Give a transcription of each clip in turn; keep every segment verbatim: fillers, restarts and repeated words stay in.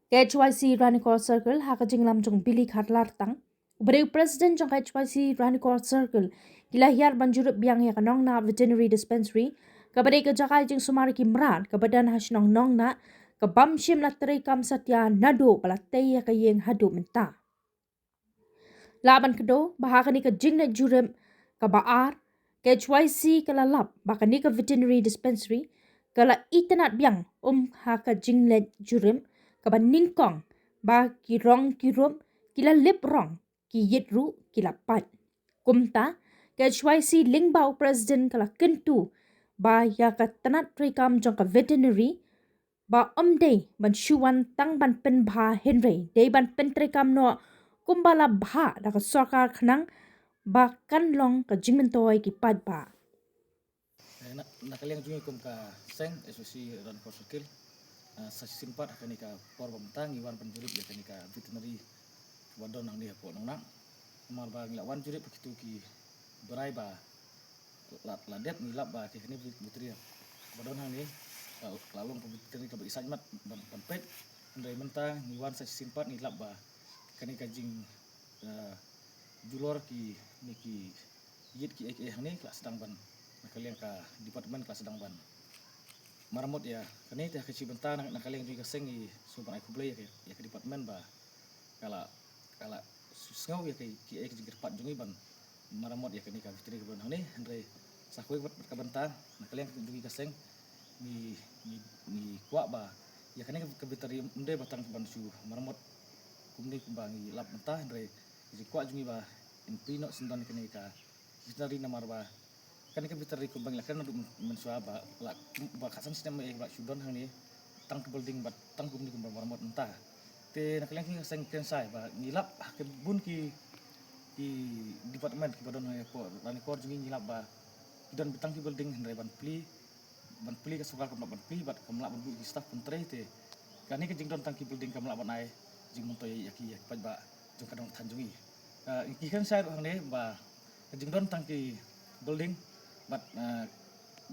Ka H Y C Ranikor Circle, ha ka jinglam jong Billy Khatlartang, u ba dei u President jong ka H Y C Ranikor Circle, ki la hiar ban jurip biang ïa ka Nongnah Veterinary Dispensary, kaba dei ka jaka jingsumar ki mrad kaba don ha shnong Nongnah, ka bym shym la treikam satia naduh ba la tei ïa ka ïing haduh mynta. Lah ban kdew ba ha kane ka jingleit jurip kaba ar, ka H Y C ka la lap ba kane ka Veterinary Dispensary ka la itynnad biang um ha ka jingleit jurip kaba nyngkong, ba ki rong ki rup ki la lip rong, ki ïit ruh ki la pait. Kumta, ka H Y C lyngba u President ka la kyntu ba ïa ka tnat treikam jong ka Veterinary ba ym dei ban shu wan tang ban pynbha, hynrei dei ban pyntreikam noh kumba la bha da ka sorkar khnang ba kan long ka jingmyntoi ki paidbah. Eh, na, na ka liang jong ngi kum ka seng H Y C Ranikor Circle, eh, sa shisien pat ha kane ka por ba mynta ngi wan ban jurip ïa kane ka Veterinary ba don hangne hapoh Nongnah. Namar ba ngi la wan jurip ha kito ki bnai ba la, la dep ngi lap ba kane ka Veterinary ba don hangne la, la long ka Veterinary kaba i sait mat ban, ban peit. Hynrei mynta ngi wan sa shisien pat ngi lap ba kane ka jing, eh, julor ki ne ki ïit ki ei ki ei hangne ka la sdang ban, na ka liang ka department ka la sdang ban maramot ïa kane. Te ha ka shi bynta na, na ka liang jong ka seng ngi sngewbha ban ai khublei ïa ka, ïa ka department ba ka la, ka la sngew ïa ki, ki ei ki jingkyrpad jong ngi ban maramot ïa kane ka Veterinary kaba don hangne. Hynrei sa kawei pat ka bynta na ka liang jong ngi ka seng ngi, ngi, ngi kwah ba ïa kane ka Veterinary ym dei ba tang ban shu maramot kumne kumba ngi lap mynta, hynrei ka jingkwah jong ngi ba yn plie noh syndon kane ka Veterinary namar ba kane ka Veterinary kumba ngi la kren naduh myn-, mynshuwa ba la, ba khatsan snem eh ba la shu don hangne tang ka building bad tang kumne kumba maramot mynta. Te na ka liang ka seng kren shai ba ngi lap ha ki bun ki, ki department kiba don hapoh Ranikor jong ngi, ngi lap ba ki don tang ki building, hynrei ban plie, ban plie ka sorkar kam lah ban plie bad kam lah ban buh ki staff ban trei. Te kane ka jingdon tang ki building kam lah ban ai jingmyntoi ïa ki, ïa ki paidbah jong ka dong ka thaiñ jong ngi. Ah, ngi kren shai ruh hangne ba ka jingdon tang ki building bad, ah,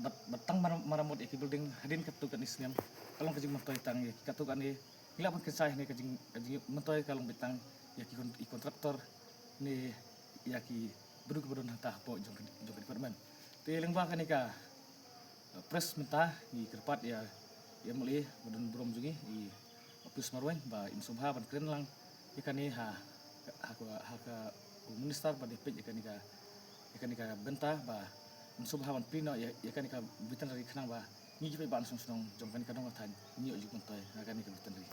bad, bad tang mar-, maramot ïa ki building hadien katto katne snem ka long ka jingmyntoi tang ïa ki katto katne. Ngi lah ban kren shai hangne ka jing, ka jingmyntoi ka long beit tang ïa ki kon-, ki contractor ne ïa ki briew kiba don hangta hapoh jong ka, jong ka department. Te lyngba kane ka, eh, press mynta ngi kyrpad ïa, ïa i M L A ba don burom jong ngi, i Pius Marwein, ba in sngewbha ban kren lang ïa kane ha, ha ka, ha ka u minister ba dei peit ïa kane ka, ïa kane ka bynta, ba in sngewbha ban plie noh ïa, ïa kane ka Veterinary khnang ba ngi ki paidbah shnong shnong jong kane ka dong ka thaiñ ngin ïoh jingmyntoi ha kane ka Veterinary.